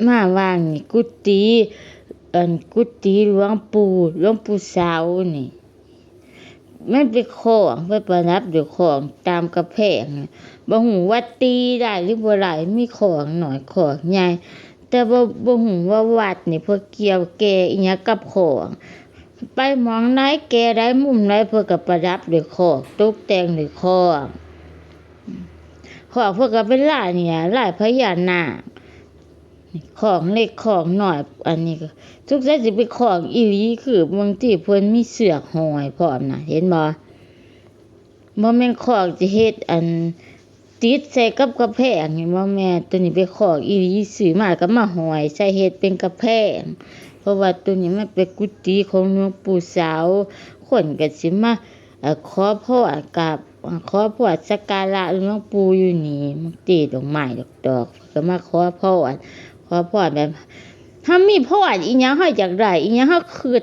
ມາວາງນີ້ ກຸຕິ ອັນ ກຸຕິຫຼວງປູ່ ຫຼວງປູ່ເສົານີ້ ມັນເປັນຂອງ ໄປປະດັບດ້ວຍຂອງຕາມກຳແພງ. ບໍ່ຮູ້ວ່າຕີໄດ້ຫຼືບໍ່ໄດ້ ມີຂອງນ້ອຍຂອງໃຫຍ່ ແຕ່ວ່າບໍ່ຮູ້ວ່າວັດນີ້ເພິ່ນກ່ຽວແກ່ອີ່ຫຍັງກັບຂອງ. ໄປໝ່ອງໃດແກ່ໃດມຸມໃດ ເພິ່ນກໍປະດັບດ້ວຍຂອງ ຕົກແຕ່ງດ້ວຍຂອງ. ຂອງເພິ່ນກໍເປັນລາຍນີ້ລະ ລາຍພະຍານາກ ຂອງເລັກຂອງນ້ອຍ. ອັນນີ້ກໍສົງໄສຊິເປັນຂອງອີ່ຫຼີ ຄືບາງທີເພິ່ນມີເຊືອກຫ້ອຍພ້ອມນະ ເຫັນບໍ່? ບໍ່ແມ່ນຂອງຈະເຮັດອັນຕິດໃສ່ກັບກຳແພງນີ້ບໍ່ແມ່ນ. ໂຕນີ້ເປັນຂອງອີ່ຫຼີ ຊື້ມາກໍມາຫ້ອຍໃສ່ເຮັດເປັນກຳແພງ ເພາະວ່າໂຕນີ້ມັນເປັນກຸຕິຂອງຫຼວງປູ່ເສົາ. ຄົນກໍຊິມາ ເອີ ຂໍພອນກັບ ຂໍພອນສັກກາລະຫຼວງປູ່ຢູ່ນີ້ ມັນຕິດດອກໄມ້ດອກຕອກ ເພິ່ນກໍມາຂໍພອນ ຂໍພອນແບບ ເຮົາມີພອນອີ່ຫຍັງ ເຮົາຢາກໄດ້ອີ່ຫຍັງ ເຮົາຄິດ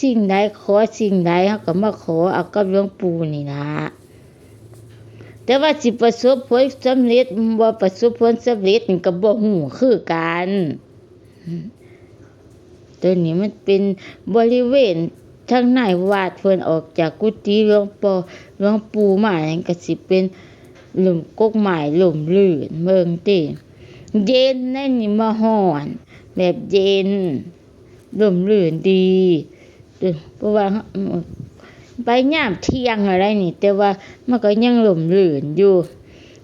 ສິ່ງໃດ ຂໍສິ່ງໃດ ເຮົາກໍມາຂໍເອົາກັບຫຼວງປູ່ນີ້ລະ. ແຕ່ວ່າຊິປະສົບຜົນສຳເລັດ ບໍ່ປະສົບຜົນສຳເລັດນີ້ກໍບໍ່ຮູ້ຄືກັນ. ໂຕນີ້ມັນເປັນບໍລິເວນທາງໃນວັດ ເພິ່ນອອກຈາກກຸຕິຫຼວງພໍ່ ຫຼວງປູ່ມາ ຫຍັງກໍຊິເປັນລົ້ມ ກົກໄມ້ລົ້ມລື່ນ ເບິ່ງຕິ ເຢັນໃດນີ້ ບໍ່ຮ້ອນ ແບບເຢັນ ຮົ່ມລື່ນດີ ເອີ ເພາະວ່າໄປຍາມທ່ຽງແລ້ວໃດນີ້ ແຕ່ວ່າມັນກໍຍັງຮົ່ມລື່ນຢູ່.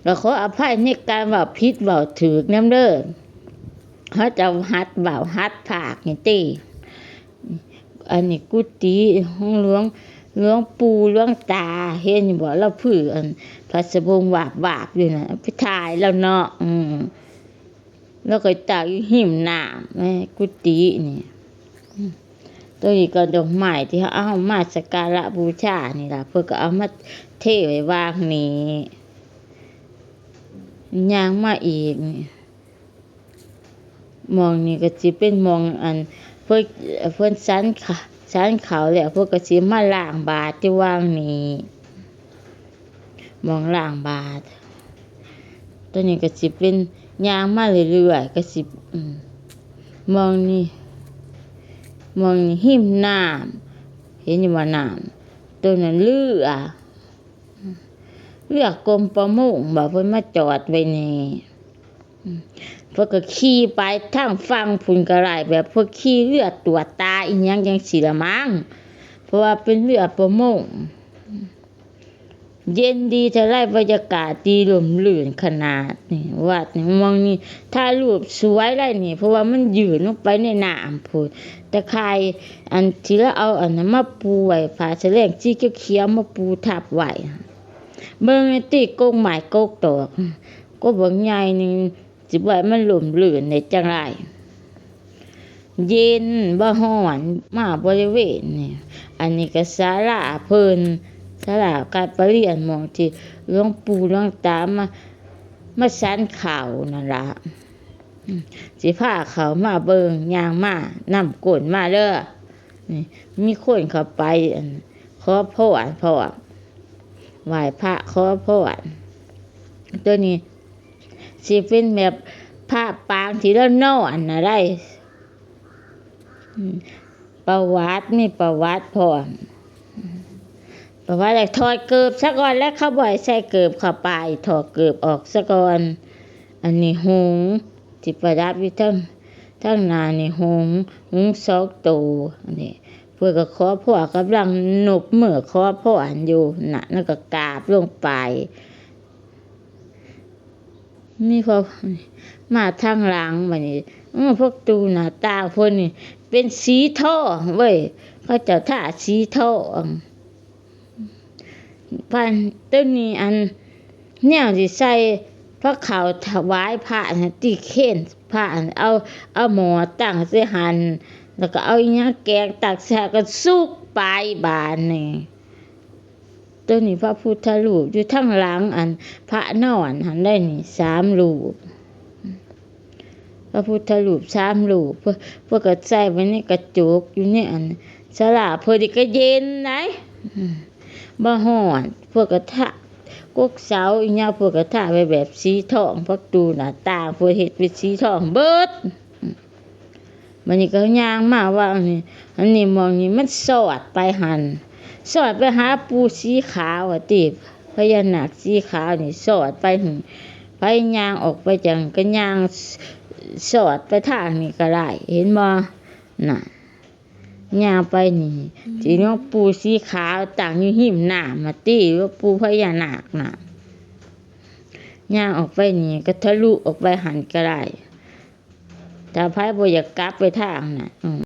ກໍຂໍອະໄພໃນການເວົ້າຜິດເວົ້າຖືກນຳເດີ ເຮົາຈະຫັດເວົ້າຫັດພາກນີ້ຕິ. ອັນນີ້ກຸຕິຂອງຫຼວງ ຫຼວງປູ່ຫຼວງຕາ ເຫັນຢູ່ບໍ່? ລາວຜືອັນຜ້າສະບົງວາບໆຢູ່ນະ ໄປຖ່າຍລາວເນາະ. ອືມ ລາວກໍຕັ້ງຢູ່ຮິມນ້ຳ ໃນກຸຕິນີ້. ໂຕນີ້ກໍດອກໄມ້ທີ່ເຮົາເອົາມາສັກກາລະບູຊານີ້ລະ ເພິ່ນກໍເອົາມາເທໄວ້ວາງນີ້. ຍ່າງມາອີກນີ້ ໝ່ອງນີ້ກໍຊິເປັນໝ່ອງອັນ ເພິ່ນ ເພິ່ນສັນ ສັນເຂົ້າແລ້ວ ເພິ່ນກໍຊິມາລ້າງບາດຢູ່ວາງນີ້. ໝ່ອງລ້າງບາດ ໂຕນີ້ກໍຊິເປັນຍ່າງມາເລື້ອຍໆ ກໍຊິ ອືມ ໝ່ອງນີ້ ໝ່ອງນີ້ຮິມນ້ຳ ເຫັນຢູ່ບໍ່ນ້ຳ? ໂຕນັ້ນເຮືອ ເຮືອກົມປະມົງ ບໍ່ ເພິ່ນມາຈອດໄວ້ນີ້. ອືມ ເພິ່ນກໍຂີ່ໄປທາງຝັ່ງພຸ້ນກໍໄດ້ ແບບເພິ່ນຂີ່ເຮືອຕົວະຕາອີ່ຫຍັງຈັ່ງຊີ້ລະມັ້ງ ເພາະວ່າເປັນເຮືອປະມົງ. ເຢັນດີເທົ່າໃດ ບັນຍາກາດດີ ຮົ່ມລື່ນຂະໜາດນີ້. ວັດນີ້ ໝ່ອງນີ້ຖ່າຍຮູບສວຍໄດ໋ນີ້ ເພາະວ່າມັນຍື່ນລົງໄປໃນນ້ຳພຸ້ນ ຕາຂ່າຍອັນທີ່ລາວເອົາອັນນັ້ນມາປູໄວ້ ຜ້າສະແລງສີຂຽວໆມາປູທັບໄວ້. ເບິ່ງຕິ ກົກໄມ້ກົກຕອກ ກົກບັກໃຫຍ່ໜຶ່ງ ຊິບໍ່ໃຫ້ມັນຮົ່ມລື່ນໄດ້ຈັ່ງໃດ? ເຢັນບໍ່ຮ້ອນ ມາບໍລິເວນນີ້. ອັນນີ້ກໍສາລາເພິ່ນ ສາລາການປະລຽນ ໝ່ອງທີ່ຫຼວງປູ່ຫຼວງຕາມາ ມາສັນເຂົ້ານັ້ນລະ. ອືມ ຊິພາເຂົ້າມາເບິ່ງ ຍ່າງມານຳກົ້ນມາເດີ. ນີ້ ມີຄົນເຂົ້າໄປ ອັນ ຂໍພອນ ພ້ອມ ໄຫວ້ພະຂໍພອນ. ໂຕນີ້ຊິເປັນແບບພະປາງທີ່ລາວນອນນະໄດ໋. ອືມ ປະຫວັດ ມີປະຫວັດພ້ອມ ປະຫວັດ. ແລ້ວຖອດເກີບສາກ່ອນ ແລ້ວເຂົາບໍ່ໃຫ້ໃສ່ເກີບເຂົ້າໄປ ຖອດເກີບອອກສາກ່ອນ. ອັນນີ້ຫົງທີ່ປະດັບຢູ່ທາງ ທາງໜ້ານີ້ ຫົງ ຫົງສອງໂຕ. ອັນນີ້ເພິ່ນກໍຂໍພອນ ກຳລັງນົບມືຂໍພອນຢູ່ນະ ແລ້ວກໍກາບລົງໄປ. ມີພວກ ມາທາງຫຼັງບາດນີ້ ເອີ ພວກຕູ້ໜ້າຕ່າງເພິ່ນນີ້ເປັນສີທອງເວີຍ ເຂົາເຈົ້າທາສີທອງ. ພັນໂຕນີ້ ອັນ ແນວຊິໃສ່ພະເຂົ້າຖວາຍພະຫັ້ນ ຕິເຄນພະຫັ້ນ ເອົາ ເອົາໝໍ້ຕັ້ງໃສ່ຫັ້ນ ແລ້ວກໍເອົາອີ່ຫຍັງແກງຕັກໃສ່ ກໍສຸກໄປບາດນີ້. ໂຕນີ້ພະພຸດທະຮູບຢູ່ທາງຫຼັງ ອັນ ພະນອນຫັ້ນໄດ໋ນີ້ ສາມຮູບ ພະພຸດທະຮູບສາມຮູບ ເພິ່ນ ເພິ່ນກໍໃສ່ໄວ້ໃນກະຈົກ ຢູ່ໃນ ອັນ ສາລາ. ເພິ່ນນີ້ກໍເຢັນໄດ໋ ອືມ ບໍ່ຮ້ອນ. ເພິ່ນກໍທາ ກົກເສົາອີ່ຫຍັງ ເພິ່ນກໍທາໄວ້ແບບສີທອງ ປະຕູໜ້າຕ່າງ ເພິ່ນເຮັດເປັນສີທອງເບິດ. ບັດນີ້ກໍຍ່າງມາວ່າອັນນີ້ ອັນນີ້ ໝ່ອງນີ້ມັນສອດໄປຫັ້ນ ສອດໄປຫາປູ່ສີຂາວວ່າຕິ ພະຍານາກສີຂາວນີ້ສອດໄປຫັ້ນ ໃຜຍ່າງອອກໄປຈັ່ງກໍຍ່າງສອດໄປທາງນີ້ກໍໄດ້ ເຫັນບໍ່? ນະ ຍ່າງໄປນີ້ ອືມ ທີ່ຫຼວງປູ່ສີຂາວຕັ້ງຢູ່ຮິມນ້ຳຫັ້ນຕິ ຫຼວງປູ່ພະຍານາກນະ ຍ່າງອອກໄປນີ້ກໍທະລຸອອກໄປຫັ້ນກໍໄດ້ ຖ້າໃຜບໍ່ຢາກກັບໄປທາງນັ້ນ ອືມ